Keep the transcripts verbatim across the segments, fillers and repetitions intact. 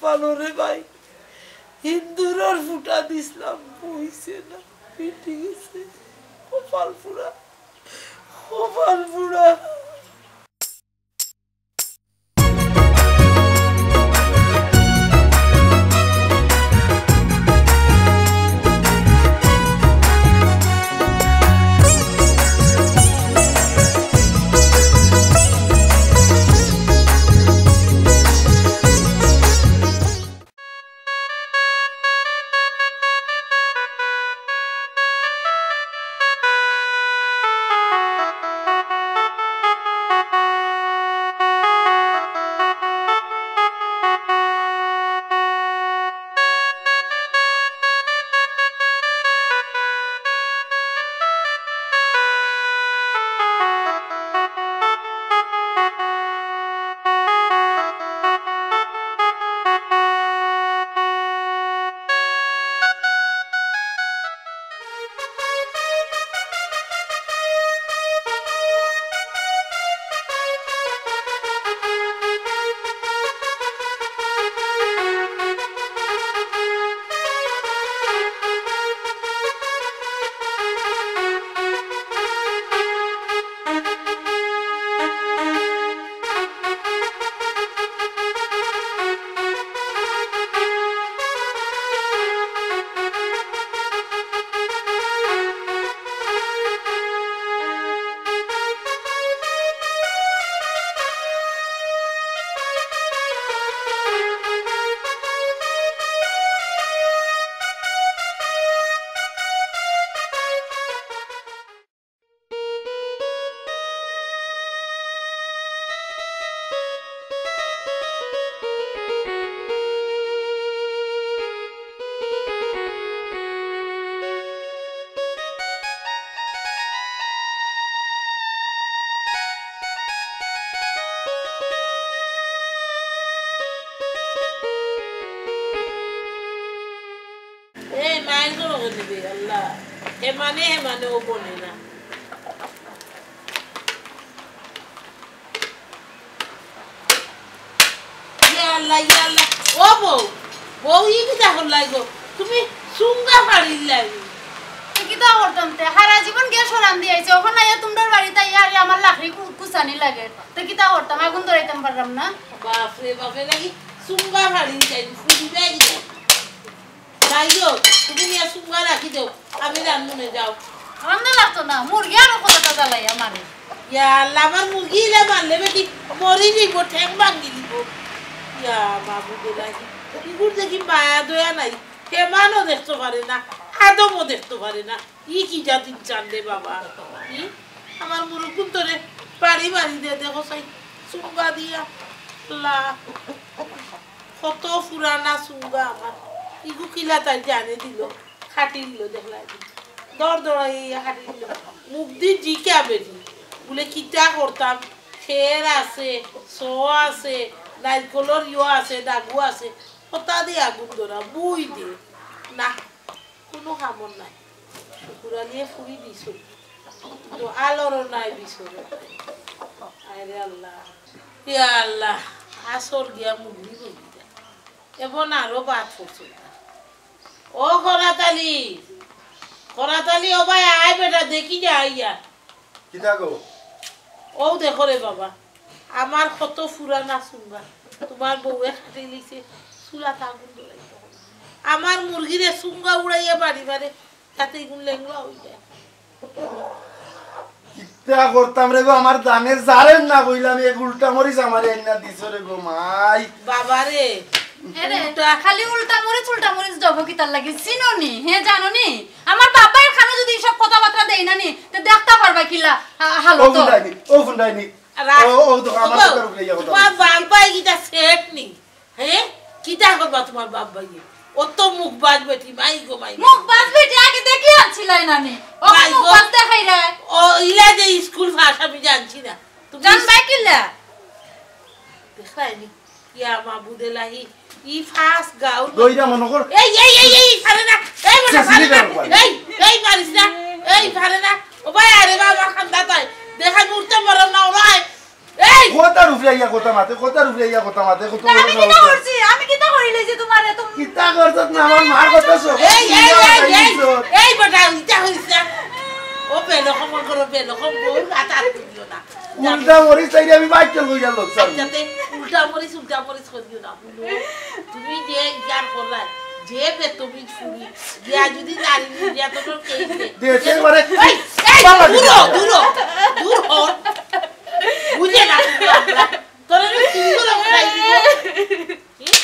ভালো রে ভাই, হিন্দুরর ফুটা দিছলাম, হইছে না, ফিটি গেছে। কপাল পুড়া, কপাল পুড়া। এই মাইল বড় করে দিবে, আল্লাহ। হে মানে, হে মানে, ও বনে না। ইয়া আল্লাহ, ইয়া আল্লাহ। ও বউ, বউ, ই কিতা করলাই গো? তুমি চুঙ্গা ফাড়িলাই। তে কিতা করতাম তে? হারা জীবন গ্যাস রান্ধি আইছি, অখন আইয়া তুমরার বাড়িত আইয়া আইয়া আমার লাকড়ি কু-, কুচানি লাগে। তে কিতা করতাম? আগুন ধরাইতাম পারলাম না। বাপরে, বাপরে, লাগি চুঙ্গা ফাড়ি যাই, ফুটি যায় গিয়া। যাই হোক, তুমি নিয়া চুঙ্গা রাখি দেও, আমি রান্ধুনে যাও। রান্ধা লাগতো না, মুরগি আরো কতটা জ্বালাই আমারে। ইয়া আল্লাহ, আমার মুরগি ইলা মারলে বেটি মরি যাইব, ঠ্যাং ভাঙ্গি দিব। ইয়া মাবুদ এলাহি, ইগুর দেখি মায়া দয়া নাই, হেমানও দেখতে পারে না, আদমও দেখতে পারে না। ই কি জাতির চান রে বাবা? ই আমার মুরুকুন তোরে বাড়ি বাড়ি দে, দেখো সাই, চুঙ্গা দিয়া। আল্লাহ, কত পুরানা চুঙ্গা আমার। ইগু কিলা তাই জানে দিল, খাটিল দেখলাই। দর দরাই খাটিল। মুখ দি জিকা বেটি। বলে কিতা করতাম? খের আছে, ছ আছে, নারকলর ইয়ো আছে, ডাগু আছে। হতা দি আগুন ধরা, বুই দে। না, কোনো কামর নাই। শুকুর আলীয়ে ফুরি দিছইন। তো আলোরও নাই, বিছরও নাই। আরে আল্লাহ। ইয়া আল্লাহ, আসর গিয়া মুগনি বলি দে। এবন আরো বাদ পড়ছে না। ও খরাতালি, খরাতালি, ও ভাই আয় বেটা, দেখি যা আইয়া। কিতা গো? ও দেখো রে বাবা, আমার কত পুরানা চুঙ্গা, তোমার বউয়ে খাটি লিছে, চুলাত আগুন ধরাইতো। আমার মুরগিরে চুঙ্গা উড়াইয়া বাড়ি মারে, তাতে ইগুন লেংড়া হই যায়। কিতা করতাম রে গো, আমার জানে জারের না কইলাম, এক উল্টা মরিচ আমারে আইনা দিছো রে গো মাই। বাবা রে, এরে, উল্টা। খালি উল্টা মরিচ, উল্টা মরিচ দেবো কিতার লাগি? চিনো নি? হে, জানো নি? আমার বাবাইর খানো যদি এইসব কথাবার্তা দেই না নি, তে দেখতা পারবা কিলা হা-, ও হালত। ফুন্ডাইনি, ও ফুন্ডাইনি। রা-, ও, ও তো আমার ও, কথার উপরে ইয়া কথা তোমার বলছে। বাবাই কিতা সেট নি? হে? কিতা করবা তোমার বাবাইয়ে? ও তো মুখ বাজ বেটি, মাই গো মাই। মুখ বাজ বেটি আগে দেখি আনছিলাই না নি? ও মাই মুখ গো। বাজ দেখাই রে। ও ইলা যে স্কুল ফাঁস আমি জানছি না। তুমি জানবাই কিলা? দেখলাইনি? ইয়া মাবুদ এলাহি, ই ফাস গাউর দইরা মনে কর। এই, এই, এই, এই, পারে না। এই, মনে চেঁচিয়ে পারে না। বের করে। এই, এই, পারিস না। এই, পারে না। ও ভাই, আরে বাবা, খান্দা তাই। দেখা মুহূর্তে মরম না, ওরাই। এই! কথার উপরে আইয়া কথা মাতে, কথার উপরে আইয়া কথা মাতে, কত না, বড় আমি কিতা সাহস। করছি? আমি কিতা করিলে? আমার মার কথা শোন। এই, এই, এই, এই, এই বেটা, ইটা হইছে। ও বেলকম করো, বেলকম বউ, আতা তুলিও না। উল্টা মরিচ চাইরে আমি বাইক চলবো গেল, চল। আচ্ছা, তে উল্টা মরিচ, উল্টা মরিচ করিও না। তুমি যে ইয়ার করলাই, যে বেতমিজ ফুরি, গিয়া যদি নারী নির্যাতনের কেস দেয়, দেশে করে এই, এই, বাবা দূর হ, দূর হ, দূর হ। বুঝে না তুমি আমরা। তোরে আমি সিঙ্গুলো উঠাই দিব। হুম?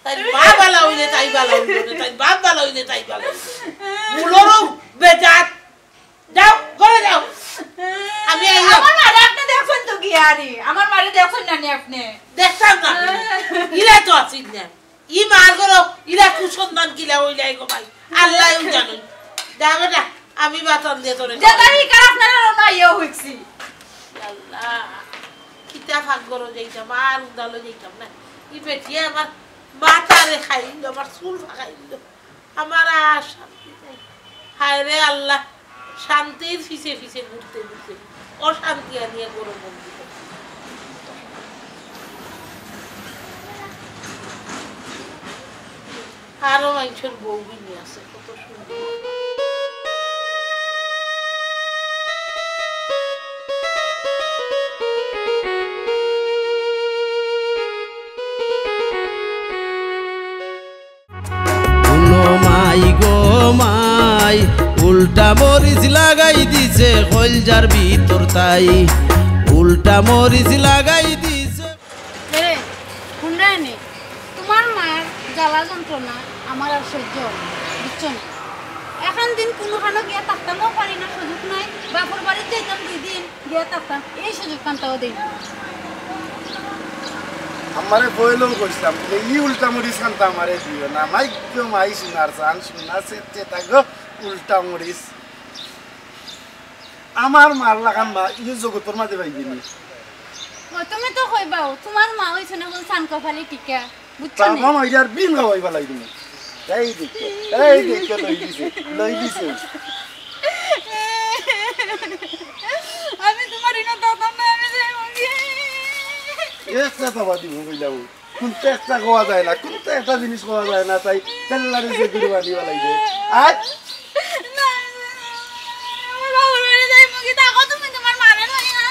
তাই মা বালা হইলে তাই বালা হইল না, তাই বাপ বালা হইলে তাই বালা হইল। মুলরও বেজাত। যাও, ঘরে যাও। আমি আইলাম। আমার মারে আপনি দেখছেন তো গিয়ারি? আমার মারে দেখছেন না নি আপনি? দেখতাম না। ইলা তো আছিস না। ই মার ঘরো ইলা কুসন্তান কিলা হইলাই গো ভাই। আল্লাহ জানেন। যা বেটা, আমি বাতন দিয়ে তোরে যেটা খাওয়াই। হি কার আপনারা রওনা ইয়ে হইছি। আল্লাহ, কিতা ফাঁক ঘরো যাইতাম, আর উদালো যাইতাম না। ই বেটিয়ে আমার মাথারে খাইল, আমার চুল ফাঁকাইল। আমার আর শান্তি নাই। হায় রে আল্লাহ, শান্তির পিছে পিছে ঘুরতে ঘুরতে অশান্তি আনিয়া গরম বন্দি করে। আরো মানুষের বউ বিনি আছে, কত সুন্দর। হুনো মাই গো মাই, উল্টা মরিচ লাগাই দিছে কইলজার ভিতর তাই, উল্টা মরিচ লাগাই দিছে। এরে, হুনরায়নি, তোমার মার জ্বালা যন্ত্রণা আমার আর সহ্য হয় না, বুঝছো না? এখন দিন কোনো খানো গিয়া থাকতামও পারি না, সুযোগ নাই। বাপর বাড়িত যাইতাম দুই দিন, গিয়া থাকতাম, এই সুযোগ কান্তাও দেই না। আমারে বইলেও কইছিলাম, বলে, "ই উল্টা মরিচ কান্তা আমারে দিও না, মাই গো মাই সোনার চান, সোনা সে, সে থাকো উল্টা মরিচ।" আমার মার লাখান মা, ই জগতর মাঝে পাইবি নি। ও, তুমি তো কইবাও, তোমার মা হইছে না কোন সান কপালি টিকা, বুঝছো নি? বাবা মাইরে আর বিন খাওয়াই ফালাই দিমু। এই দেখো, এই দেখো, লই দিছে, লই দিছে। আমি তোমার ইনো দাদা না, আমি যাই মুখে। একটা থাবা দিব কইলাম। কোনটা একটা খাওয়া যায় না, কোনটা একটা জিনিস খাওয়া যায় না, তাই তেল্লারে যে গুরু বানিয়ে বানাইবে। আর না, আমার বাবার বাড়ি যাই মুখে, থাকো তুমি তোমার মারে লইয়া।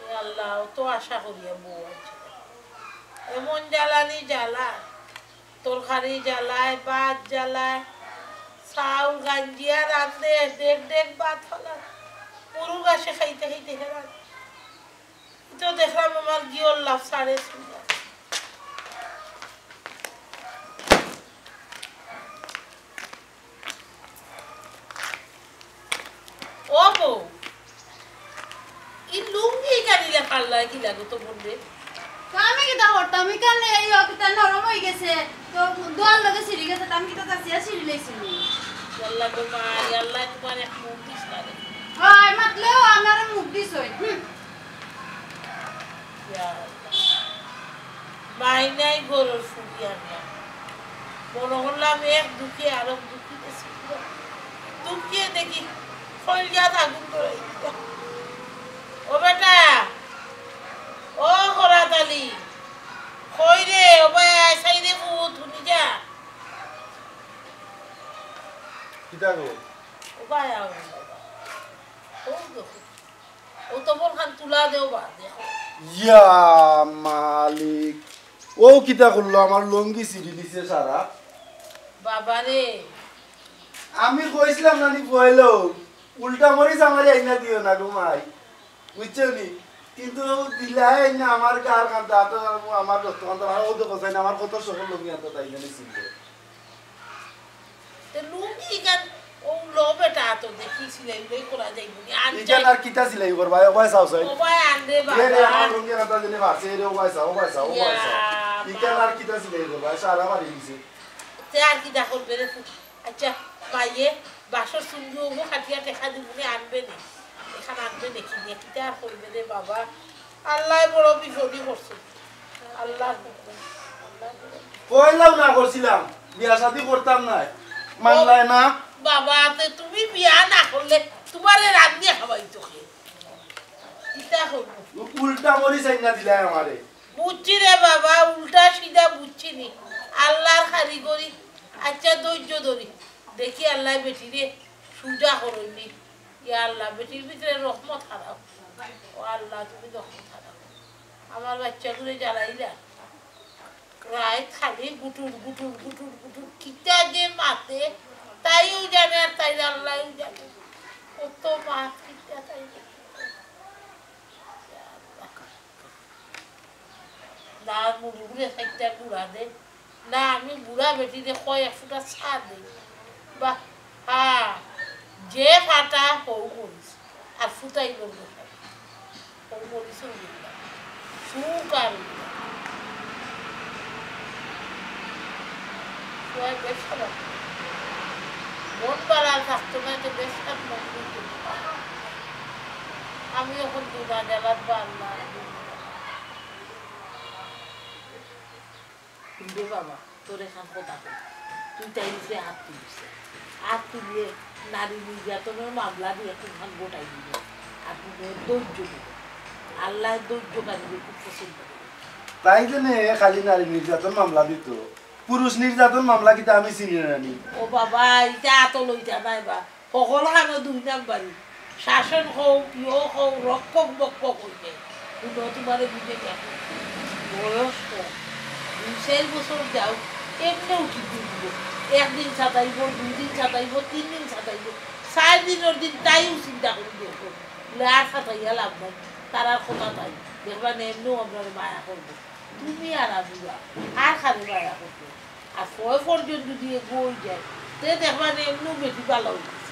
এ আল্লাহ, অত আশা করিয়া বউ আনছি। এমন জ্বালানি জ্বালা, তরকারি জ্বালায়, ভাত জ্বালায়, চাউল গাঞ্জিয়া রান্ধে, ডেক ডেক ভাত ফালায়, গরু ঘাসে খাইতে খাইতে হেরান। তো দেখলাম আমার গিয়র লাভ সারে সুন্দর। ও বউ, ই লুঙ্গি ইখান ইলা ফাললায় কিলা গো তো বললে? তো আমি কিতা করতাম? ইখান এই কিতা নরম হই গেছে, তো দোয়ার লগে ছিঁড়ি গেছে, তো আমি কিতা চাচিয়া ছিঁড়ি লাইছি নি? আল্লাহ গো মা, আল্লাহ তোমার এক মুখ দিস না রে। হয়, মাতলেও আমার মুখ দিস হয়। হুম। ইয়া আল্লাহ। মাই নাই ঘরর ফুরি আনলাম। মনে করলাম এক দুঃখে আরো দুঃখী গেছি। দুঃখে দেখি খইলজাত আগুন ধরাই দিল। ও বেটা, ও খরাত আলী, কই রে, ও ভাই আয় সাইডে ফুত, হুনি যা। কিতা গো? ও ভাই আও। ও দেখো। ও তো বল খান তুলা দেও বা, দেখো। ইয়া মালিক, ও কিতা করলো? আমার লুঙ্গি ছিঁড়ি দিছে সারা। বাবা রে। আমি কইছিলাম না নি পয়লো, উল্টা মরিচ আমারে আইনা দিও না গো মাই, বুঝছো নি? কিন্তু ও দিলাই না আমার গার কান্তা, তো আমার রক্ত কান্তা, ও দেখো চাই না, আমার কত শহর লুঙ্গি আনতো তাই জানি ছিঁড়ি। তে লুঙ্গি ইখান ও লো বেটা, তো দেখি সিলাই উলাই করা যাইব নি। আর ইখান যাই আর কিতা সিলাই করবা? ও ভাই চাও চাই। ও ভাই আন রে এ রে, বাবা। আমার লুঙ্গি কাটা দিলে ফাঁসে, এ রে, ও ভাই চাও, ও ভাই চাও, ও ভাই চাও। ইয়া ইখান বাবা। আর কিতা সিলাই করবা? সারা বাড়ি দিছে। তে আর কিতা করবে রে? আচ্ছা, মাইয়ে, বাসর চুঙ্গি ওগো কাটিয়া টেকা দিবুনি আনবে নি? এখান আনবে নি? কি দিয়ে কিতা আর করবে রে বাবা? আল্লাহ বড় বিপদি করছে। আল্লাহ হুকুম। আল্লাহ বড়। পয়লাও না করছিলাম, বিয়া শাদি করতাম না, মানলায় না। বাবা, তে তুমি বিয়া না করলে তোমারে রান্ধিয়া খাওয়াইতো কে? উল্টা মরিচ আইনা দিলায় আমারে। বুঝছি রে বাবা, উল্টা সিধা বুঝছি নি। আল্লার কারিগরি। আচ্ছা, ধৈর্য ধরি। দেখি আল্লায় বেটিরে সুজা করইন নি। ইয়া আল্লাহ, বেটির ভিতরে রহমত হারাও। ও আল্লাহ, তুমি রহমত হারাও। আমার বাইচ্চাগুরে জ্বালাইলা। রাইত খালি গুটুর গুটুর গুটুর গুটুর কিতা যে মাতে, তাইও জানে আর তাইর আল্লায়ও জানে। কত মাত কিতা তাই জানে। না মুরুগুরে চাইরটা গুড়া দে, না আমি বুড়া বেটিরে কয় এক ফুটা চা দেই। বাহ, হ্যাঁ, যে ফাটা হউ করিস, আর ফুটাই লোক দেখাই। হউ করিস, হউ করিস। সুখ আর উল্টা। সবাই বেশ খারাপ। মন বালা থাকতো না, তো বেশ খারাপ মন করতো। আমি এখন দুটা গেলাম বা আল্লাহ। কিন্তু বাবা, তোর এখন কথা কই, তুই তাই নিচে হাত তুলিস। হাত তুলিয়ে নারী নির্যাতনের মামলা দিয়ে এখন খান গোটাই দিল। আর তুই ধৈর্য দিল। আল্লাহ ধৈর্যকারীকে খুব পছন্দ করে। তাই জন্য খালি নারী নির্যাতন মামলা দিত, পুরুষ নির্যাতন মামলা কিতা আমি চিনি না নি। ও বাবা, ইটা আত লইতা নাই বা। হকল খানো দুই নাম্বারি। শাসন কও, ইয়ো কও, রক্ষক বক্ষক অইবে। হুনো, তুমারে বুঝে গেল। বয়স কম। দুই চাইর বছর যাও, এমনে উঠি দিব। একদিন সাতাইব, দুই দিন সাতাইব, তিন দিন সাতাইব। চাইর দিনর দিন তাইও চিন্তা করি দেখো। বলে, আর সাতাইয়া লাভ নাই। তারার কথা তাই। দেখবা না, এমনেও আপনারে মায়া করবো। তুমি আর আমি বা, আর কারে মায়া করবো? আর ছয় পর্যন্ত যদি এগু অই যায়, তে দেখবা নে এমনেও বেটি ভালা অই গেছে।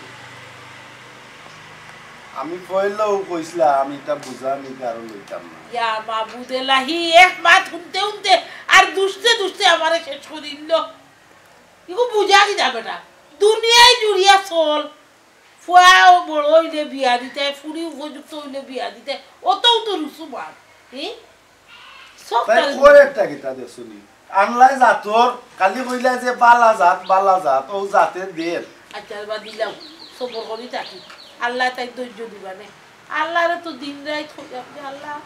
আমি পয়লাও কইছিলাম, আমি ইটা বুঝা আমি কারো লইতাম না। ইয়া মাবুদ এলাহি, এক মাত হুনতে হুনতে আর দুষতে দুষতে আমারে শেষ করি দিল। ইগু বুঝা কিতা বেটা? দুনিয়ায় জুড়িয়া চল। ফুয়াও বড় অইলে বিয়া দিতে, ফুড়ি উপযুক্ত অইলে বিয়া দিতে, অতও তো রুসুম আর, হি? সব তাই তার করে একটা কিতা দেখছনি? আনলাই জাতর, খালি কইলা যে বালা জাত, বালা জাত, ও জাতে দের। আচ্ছা, এবার দিলাম, সবর করি থাকি। আল্লাহ তাই ধৈর্য দিবা নে। আল্লাহরে তো দিন রাইত কইলাম যে, "আল্লাহ,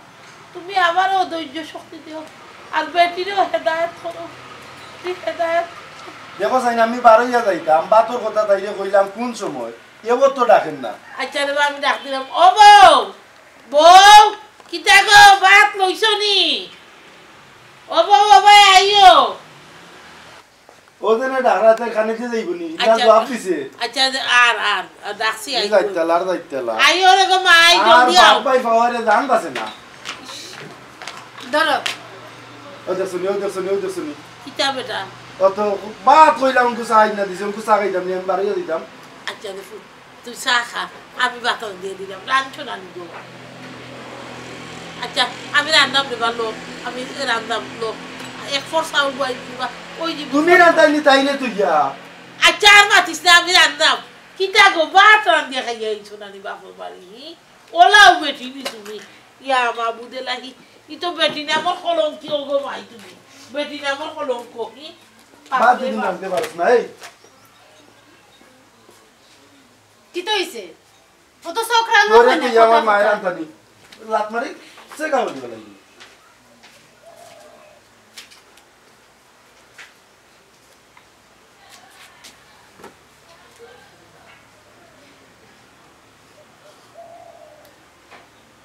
তুমি আমারও ধৈর্য শক্তি দিও, আর বেটিরেও হেদায়েত করো, ঠিক হেদায়েত।" দেখো চাইন, আমি বারইয়া যাইতাম, বাতর কথা তাইরে কইলাম কোন সময়, এবার তো ডাকেন না। আচ্ছা রে বা, আমি ডাক দিলাম, "ও বউ, বউ, কিতা গো, বাত লইছো নি? ও বউ, ও ভাই, আইও।" ও দেনে ডাকরা তাই খানিতে যাইব নি? ইলা আচ্ছা, জবাব দিছে। আচ্ছা, আর, আর, আর ডাকছি, এই আইও। যাইতালা, আর যাইতালা। আইও রে গো মা, আই আর জলদি আও। বাপ ভাই পাওয়ারে জান বাঁচে না। ধরো। ও দেখছনি, ও দেখছনি, ও দেখছনি। কিতা বেটা? অত বাত কইলাম, উনকু চা আইনা দিছে, উনকু চা খাইতাম নি, আমি বাড়িয়ে দিতাম। আচ্ছা, দেখো। তুই চা খা, আমি বাতাস দিয়ে দিলাম, রাঁধছো না নি গো? আচ্ছা, আমি রান্দাম রে বা, লো, আমি রান্দাম, লো। এক ফর চাউল বয়াই দিবা, ওই যে তুমি রান্দাই নি, তাই নে তুই যা। আচ্ছা, আর মাতিস না, আমি রান্দাম। কিতা গো, বাত রান্দিয়া খাইয়া আইছো না নি বাপর বাড়ি, হি? ওলাও বেটি নি তুমি। ইয়া মাবুদ এলাহি, ই তো বেটি নামর কলঙ্কি, ও গো মাই তুমি। বেটি নামর কলঙ্ক, হি? বাদ দিন রাঁধতে পারস না, এই। কিতা অইছে? অত চোখ রাঙা তোরে অয় না, তুই আমার কথা মায়ের কথা। আনতানি। লাত মারি, সে কামড় দিবা লাগি।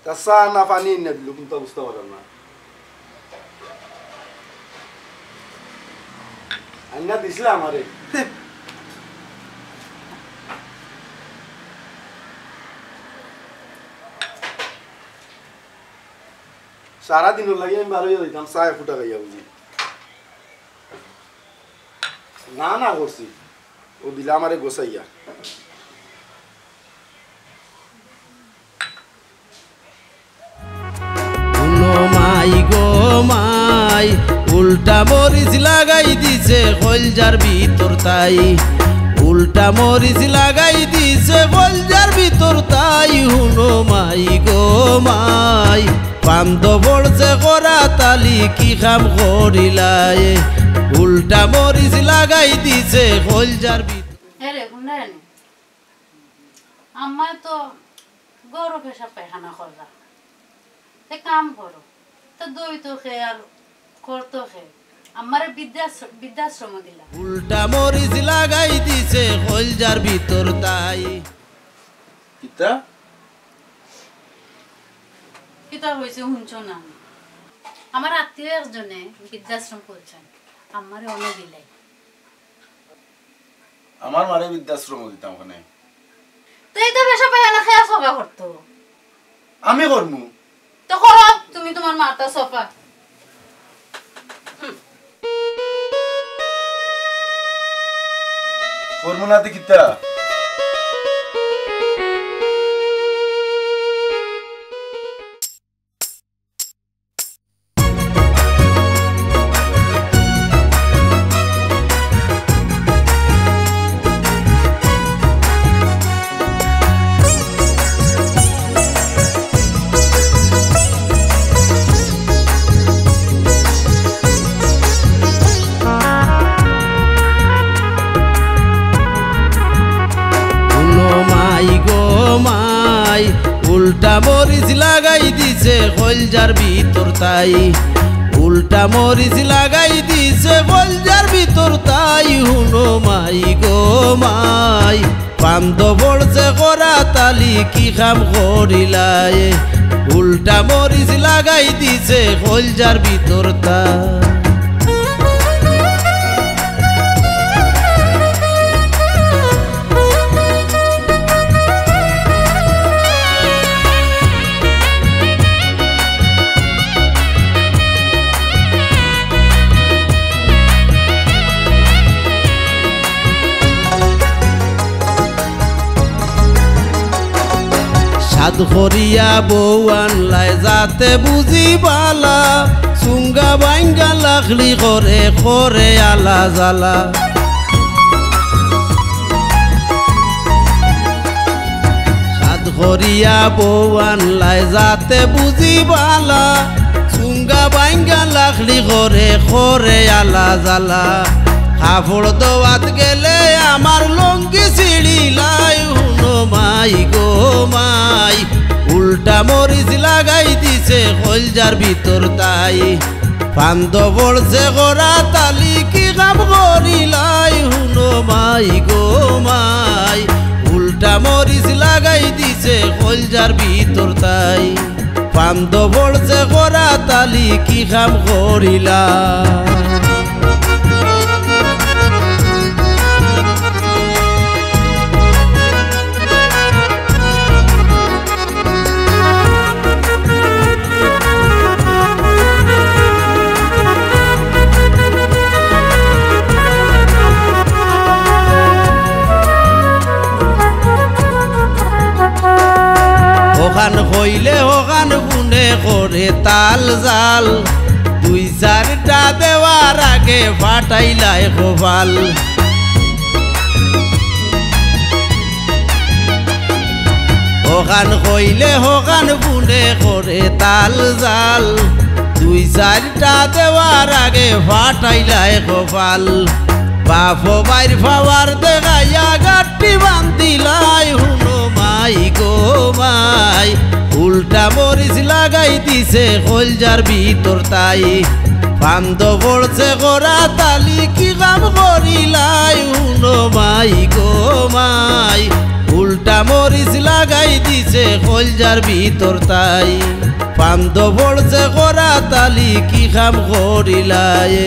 তা চা না পানি আইনা দিল, কিন্তু বুঝতে পারলাম না। আইনা দিছিলা আমারে। সারাদিন লাগি আমি বারইয়া যাইতাম, চা এক ফুটা খাইয়া বুঝি। না, না করছি। ও দিলা আমারে গোসাইয়া। হুনো মাই গো মাই, উল্টা মরিচ লাগাই দিছে কইলজার ভিতর তাই। উল্টা মরিচ লাগাই দিছে কইলজার ভিতর তাই। হুনো মাই গো মাই, পান্দ পড়ছে করা তালি কি কাম করিলায়। উল্টা মরিচ লাগাই দিছে কইলজার ভিতর। এরে, হুনরে নি? আম্মায় তো গরো পেশাব পায়খানা কররা। এক কাম করো, তো দই তো খে আর কর তো খে, আমারে বৃদ্ধাশ্র-, বৃদ্ধাশ্রম দিলা। উল্টা মরিচ লাগাই দিছে কইলজার ভিতর তাই। কিতা? কিতা হইছে হুনছো না? আমার আত্মীয় একজনে বৃদ্ধাশ্রম খুলছইন, আমারে অনো দিলাই। আমার মারে বৃদ্ধাশ্রম দিতাম ওখানে। তো এই তো বেশা পাইয়া না খেয়া সভা করতো। আমি করমু। তো করো তুমি তোমার মাতা সফা। করমু না তে কিতা? হুনো মাই গো মাই, উল্টা মরিচ লাগাই দিছে কইলজার ভিতর তাই। উল্টা মরিচ লাগাই দিছে কইলজার ভিতর তাই। হুনো মাই গো মাই, ফান্দো পড়ছে করা তালি কি কাম করিলায়। উল্টা মরিচ লাগাই দিছে কইলজার ভিতর তাই। সাদ করিয়া বউ আনলায় যাতে বুঝি বালা, চুঙ্গা বাইঙ্গা লাখলি করে করে আলা জ্বালা। সাদ করিয়া বউ আনলায় যাতে বুঝি বালা, চুঙ্গা বাইঙ্গা লাখলি করে করে আলা জ্বালা। কাপড় ধোয়াত গেলে আমার লুঙ্গি ছিড়িলায়। হুনো মাই গো মাই, উল্টা মরিচ লাগাই দিছে কইলজার ভিতর তাই। ফান্দো পড়ছে করা তালি কি কাম করিলায়। হুনো মাই গো মাই, উল্টা মরিচ লাগাই দিছে কইলজার ভিতর তাই। ফান্দো পড়ছে করা তালি কি কাম করিলা। হখান কইলে হখান গুনে করে তাল জাল, দুই চারটা দেওয়ার আগে ফাটাইলায় কপাল। হখান কইলে হখান গুনে করে তাল জাল, দুই চারটা দেওয়ার আগে ফাটাইলায় কপাল। বাফ বাইর পাওয়ার দেখাইয়া গাট্টি বান্ধিলায়। হুনো মাই গো মাই, উল্টা মরিচ লাগাই দিছে কইলজার ভিতর তাই। ফান্দো পড়ছে করা তালি কি কাম করিলায়। হুনো মাই গো মাই, উল্টা মরিচ লাগাই দিছে কইলজার ভিতর তাই। ফান্দো পড়ছে করা তালি কি কাম করিলায়।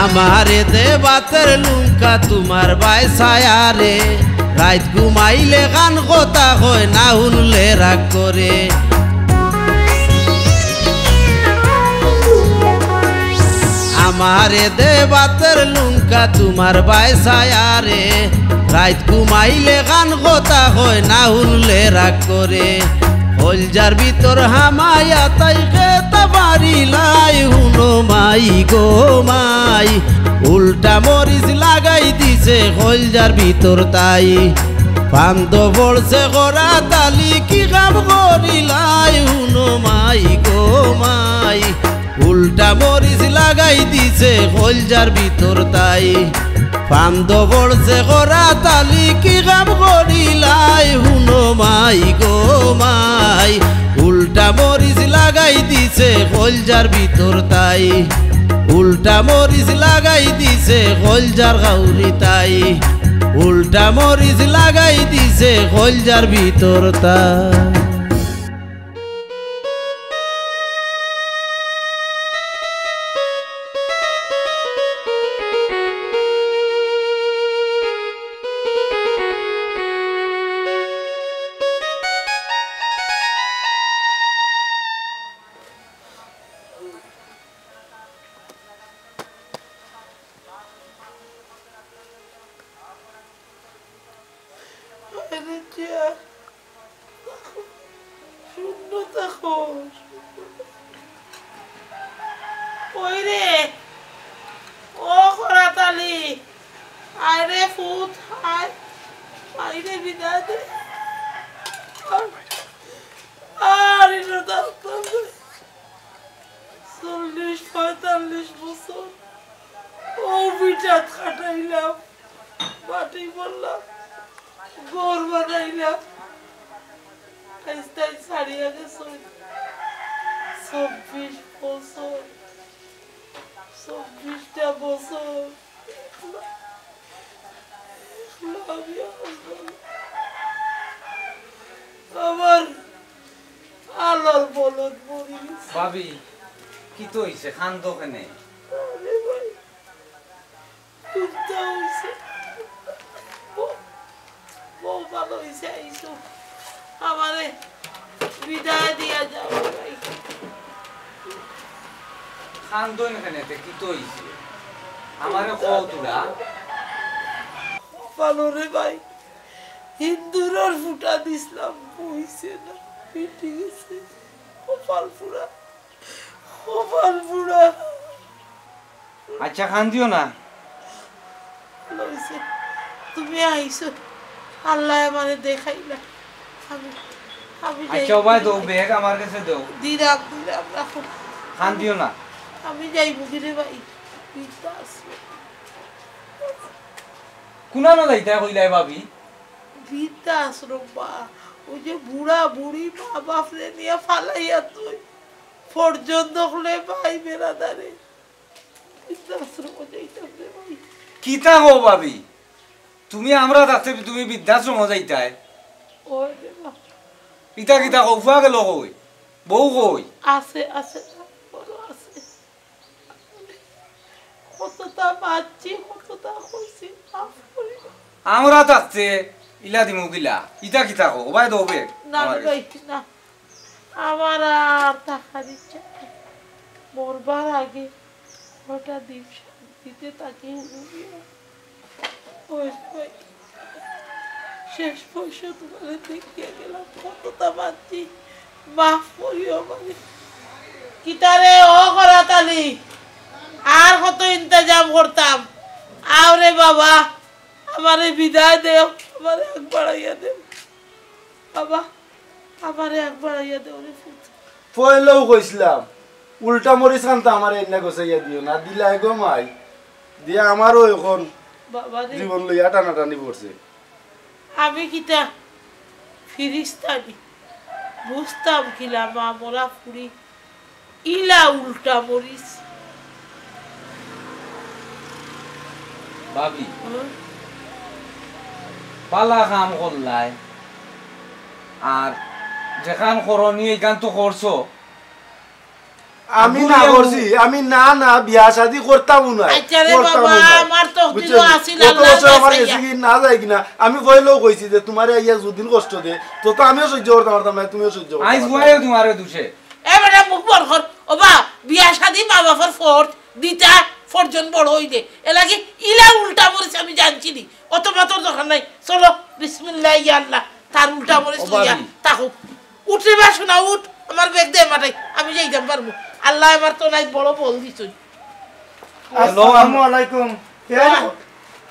আমারে দে বাতের লুঙ্কা তোমার বায় ছায়ারে, রাইত ঘুমাইলে কান কথা কয় না হুনলে রাগ করে। আমারে দে বাতের লুঙ্কা তোমার বায় ছায়ারে, রাইত ঘুমাইলে কান কথা কয় না হুনলে রাগ করে। কইলজার ভিতর হামাইয়া তাই খেতা পারিলাই, হুনো মাই গো মাই। উল্টা মরিচ লাগাই দিছে কইলজার ভিতর তাই। ফান্দো পড়ছে করা তালি কি কাম করিলাই, হুনো মাই গো মাই। উল্টা মরিচ লাগাই দিছে কইলজার ভিতর তাই। ফান্দো পড়ছে করা তালি কি কাম করিলাই, হুনো মাই গো মাই। উল্টা মরিচ লাগাই দিছে কইলজার ভিতর তাই। উল্টা মরিচ লাগাই দিছে কইলজার খাউরি তাই। উল্টা মরিচ লাগাই দিছে কইলজার ভিতর তাই। আরে যা, শূন্য থাকো। ওই রে, ও করাতালি, আয় রে ফুত, আয়, আয় রে বিদায় দে। আর, আর এটা থাকতাম না। চল্লিশ পঁয়তাল্লিশ বছর ও ভিটাত খাটাইলাম, মাটি করলাম, ঘর বানাইলাম। আইজ তাই ছাড়িয়া গেছে চব্বিশ বছর, চব্বিশটা বছর। আমার আলোর বলদ মরি গেছে। ভাবি, কিতা অইছে? কান্দো কেনে? আরে ভাই, কুন্তা অইছে? বউ, বউ ভালা অইছে, আইছো। আমারে বিদায় দিয়া যাও ভাই। কান্দইন কেনে তে, কিতা অইছে? আমারে কও তুরা। কপালো রে ভাই, হিন্দুরর ফুটা দিছলাম, অইছে না, ফিটি গেছে। কপাল পুড়া, কপাল পুড়া। আচ্ছা, কান্দিও না। অইছে, তুমি আইছো, আল্লায় আমারে দেখাইলা। আমি, আমি যাই। আচ্ছা, ওবায় দেও, ব্যাগ আমার গেছে দেও। দিলাম, দিলাম, রাখো। কান্দিও না। আমি যাইমুগি রে ভাই, বৃদ্ধাশ্রম। কুনানো যাইতায় কইলায় ভাবি? বৃদ্ধাশ্রম বা, ওই যে বুড়া বুড়ি মা বাপরে নিয়া ফালাইয়া থই, পরজন দেখলে ভাই বেরাদারে। বৃদ্ধাশ্রমো যাইতাম রে ভাই। কিতা কও ভাবি? তুমি আমরা থাকতে তুমি বৃদ্ধাশ্রমো যাইতায়? ওই রে বাবা। ইতা কিতা কও, ফুয়া গেল কই? বউ কই? আছে, আছে, বড় আছে। কততা মাতছি, কততা কইছি, মাফ করি। আমরা থাকতে ইলা দিমু কিলা? ইতা কিতা কও? ওবায় দেও ব্যাগ। না আমার রে গেছে। ভাই, না। আমার আর থাকার ইচ্ছা নাই। মরবার আগে কয়টা দিন শান্তিতে থাকি হুরু গিয়া। ওই ভাই, শেষ পয়সা তুমারে দেখিয়া গেলাম, কততা মাতছি, মাফ করিও আমারে। কিতারে ও করাতালি, আর কত ইন্তেজাম করতাম? আও রে বাবা, আমারে বিদায় দেও, আমারে আগ বাড়াইয়া দেও। বাবা, আমারে আগ বাড়াইয়া দেও রে পুত। পয়লাউ কইছলাম, উল্টা মরিচ খানতা আমারে এন্না গছাইয়া দিও না, দিলায় গো মাই। দিয়া আমারও এখন বাবা রে। জীবন লইয়া টানাটানি পড়ছে। আমি কিতা ফিরিস্তা নি? বুঝতাম কিলা মা মরা ফুড়ি। ইলা উল্টা মরিচ। ভাবি, হুম? বালা কাম করলায়, আর যেখান করণীয় ইখান তো করছো। আমি না করছি, আমি না, না, বিয়া শাদি করতাম না, আচ্ছা রে করতাম বাবা, না। আমার তো বুঝছো? দিল আছিল কত আল্লাহর বছর আমার কাছে গেছে কি না যায় কিনা, আমি পয়লাউ কইছি যে তুমারে আইয়া যুদিন কষ্ট দে, তো, তো আমিও সহ্য করতাম পারতাম না, তুমিও সহ্য করতাম আইজ পারতাম না। তোমারে দুষে। এ বেটা, মুখ বন্ধ কর। ও বা, বিয়া শাদি মা বাপর ফরজ, দিতা ফরজন বড় অইলে। এলাগি ইলা উল্টা মরিচ আমি জানছি নি। অত মাতর দরকার নাই। চলো, বিসমিল্লাহ, ইয়া আল্লাহ। তার উল্টা মরিচ ও লইয়া ভাবি। তাকো। উঠ রে বা সোনা, উঠ। আমার ব্যাগ দে মাথায়, আমি যাইতাম পারমু। আল্লায় আমার তলায় বড় বল দিছইন। আসসালামু আলাইকুম। কে? ওয়া-,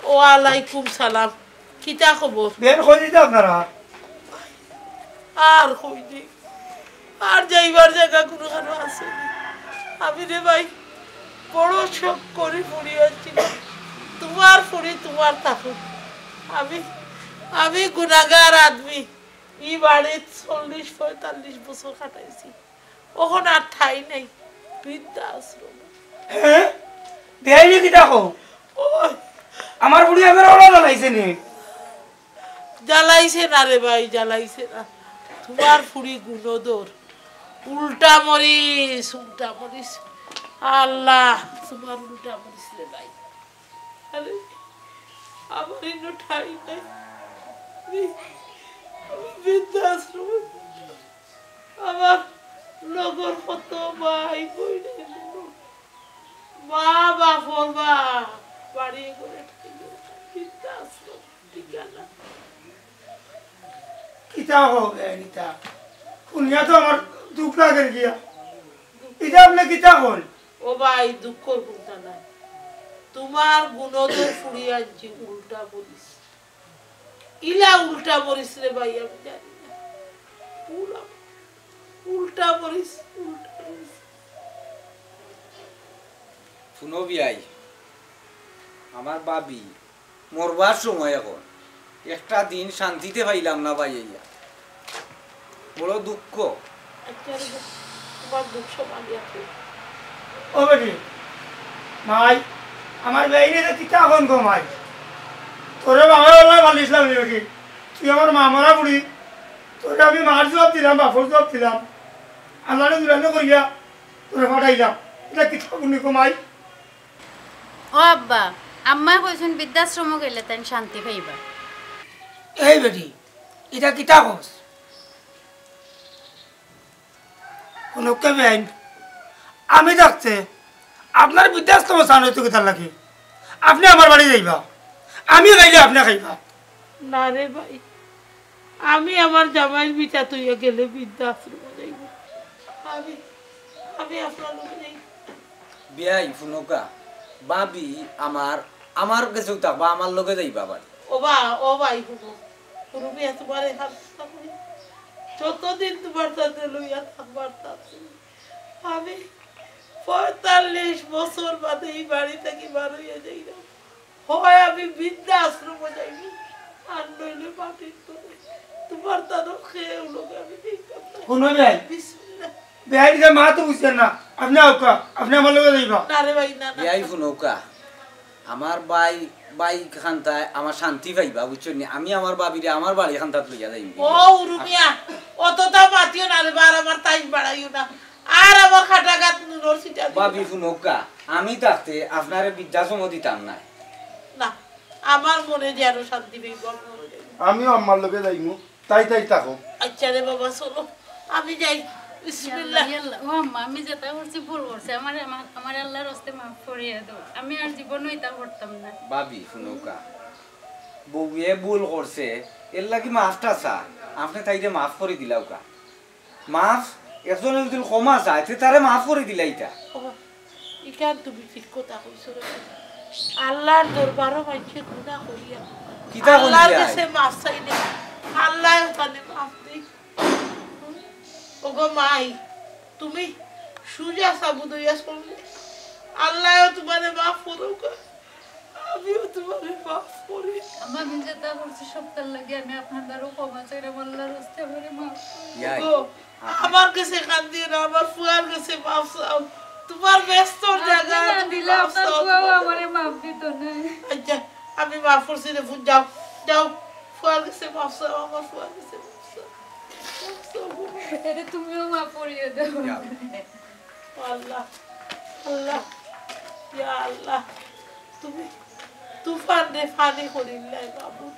ওয়ালাইকুম সালাম। কিতা খবর? বের কই দিতা আপনারা? আর কই দি? আর যাইবার জাগা কুনুখানো আছে নি। আমি রে ভাই, বড় শখ করি ফুড়ি আনছি। তুমার ফুড়ি তুমার থাকুক। আমি, আমি গুনাগার আদমি। ই বাড়িত চল্লিশ পঁয়তাল্লিশ বছর কাটাইছি। অখন আর ঠাই নাই। বৃদ্ধাশ্রম। হ্যাঁ? বেআইনি কিতা কও? ওই। আমার ফুড়ি আমার ওরা জ্বালাইছে নি? জ্বালাইছে না রে ভাই, জ্বালাইছে না। তুমার ফুড়ি গুণধর। উল্টা মরিচ, উল্টা মরিচ। আল্লাহ, তুমার উল্টা মরিচ রে ভাই। আরে, আমার ইনো ঠাই নাই। আমি, আমি বৃদ্ধাশ্রমে। আমার লগর কত ভাই বইন, মা বাপর বা বাড়ি করে ঠাই নাই। বৃদ্ধাশ্রম ঠিকানা। কিতা হোক, এ, ইতা। শুনিয়া তো আমার দুখ লাগে গিয়া। ইতা আপনে কিতা কইন? ও ভাই, দুঃখর কথা নাই। তুমার গুণধর ফুড়ি আনছি উল্টা মরিচ। ইলা উল্টা মরিচ রে ভাই, আমি জানি না। উলা-, উল্টা মরিচ, উল্টা মরিচ। হুনো বিয়াই, আমার ভাবি মরবার সময় অখন। একটা দিন শান্তিতে পাইলাম না ভাই, আইয়া বড় দুঃখ। আচ্ছা রে, তুমার দুঃখ সমাধি আছে। ও বেটি, মাই, আমার বেইনে যে কিতা অখন গো মাই। তোরে বাবা আল্লাহ ভালিছিলাম রে বেটি। তুই আমার মা মরা বুড়ি। তোরে আমি মার জবাব দিলাম, বাপর জবাব দিলাম। আল্লাহরে দুলানো করিয়া তোরে পাঠাইলাম। ইটা কিতা বুনি গো মাই? ও আব্বা, আম্মায় কইছইন বৃদ্ধাশ্রমো গেলে তাইন শান্তি পাইবা। এই বেটি, ইটা কিতা কস? হুনউক্কা বেআইন, আমি থাকতে আপনার বৃদ্ধাশ্রমো চান অইতো কিতার লাগি? আপনে আমার বাড়ি যাইবা, আমি খাইলে আপনে খাইবা। না রে ভাই, আমি আমার জামাইর ভিটা থইয়া গেলে বৃদ্ধাশ্রমো যাইমু। আমি, আমি আপনার লগে যাইমু। বিয়াই, হুনউক্কা, ভাবি আমার, আমার গেছেউ থাকবা, আমার লগে যাইবা বাড়ি। ও বা, ও ভাই, হুনো, হুনো মিয়া, তুমার এই হাত কথা কই, যতদিন তুমার সাথে লইয়া থাকবার তা তুমি। আমি পঁয়তাল্লিশ বছর বাদে ই বাড়ি থাকি বার অইয়া যাইরাম। হয় আমি বৃদ্ধাশ্রমো যাইমু, আর নইলে মাটির তলে। তুমার তানো কেউ লগে আমি যাইতাম না। হুনো ভাই। বিসমিল্লাহ। বেআইন, ইটা মা তো বুঝছইন না। আপনে আউক্কা, আপনে আমার লগে যাইবা। না রে ভাই, না, না। বিয়াই হুনউক্কা, আমার ভাই, ভাই খান্তায় আমার শান্তি পাইবা, বুঝছইন নি? আমি আমার ভাবিরে আমার বাড়ি খান্তাত লইয়া যাইমু। ও উরুমিয়া, অততা মাতিও না রে বা, আর আমার টাইম বাড়াইও না। আর আমার খাটা গাত নুনর ছিটা দিও না। ভাবি হুনউক্কা, আমি থাকতে আপনারে বৃদ্ধাশ্রমো দিতাম না। না, আমার মনে যে আরো শান্তি পাইবো, আমি মনে যাইমু। আমিও আম্মার লগে যাইমু। তাই তাই থাকো। আচ্ছা রে বাবা, চলো, আমি যাই। বিসমিল্লাহ। ইয়া আল্লাহ, ইয়া আল্লাহ। ও আম্মা, আমি যেটা করছি ভুল করছি, আমারে, আমার, আমারে আল্লাহর ওয়াস্তে মাফ করিয়া দেও। আমি আর জীবনও ইটা করতাম না। ভাবি, হুনউক্কা, বউয়ে ভুল করছে, এরলাগি মাফটা চায়, আপনে তাইরে মাফ করি দিলাউক্কা। মাফ, একজনে যদি ক্ষমা চায়, তে তারে মাফ করি দিলাইতা। ও, ইখান তুমি ঠিক কথা কইছো রে। আল্লাহর দরবারো মানষে গুনা করিয়া কিতা কইন আল্লাহর গেছে মাফ চাইলে আল্লাহও তানে মাফ দেইন। ওগো মাই, তুমি সুজা সাবুদ অইয়া চললে, আল্লাহও তুমারে মাফ করউক্কা। আমিও তুমারে মাফ করি। আম্মা, আমি যেটা করছি সবটার লাগি আমি আপনার দ্বারাও ক্ষমা চাইরাম, আল্লাহর ওয়াস্তে আমারে মাফ করি। ইয়াই, ওগো, আপনি আমার গেছে কান্দিও না, আমার ফুয়ার গেছে মাফ চাও। তুমার ব্যস্তর জাগা, না তুমি দিলে মাফ আপনার চাও, ফুয়াও তুমার আমারে মাফ দিত না। আচ্ছা, আমি মাফ করছি রে, ফুত যাও, যাও, ফুয়ার গেছে মাফ চাও, আমার ফুয়ার গেছে মাফ চাও। মাফ চাও, গো। এরে তুমিও মাফ করিয়া দেও। যাও। আল্লাহ, আল্লাহ, ইয়া আল্লাহ, তুমি তুফানরে ফানি করিলাই মাবুদ।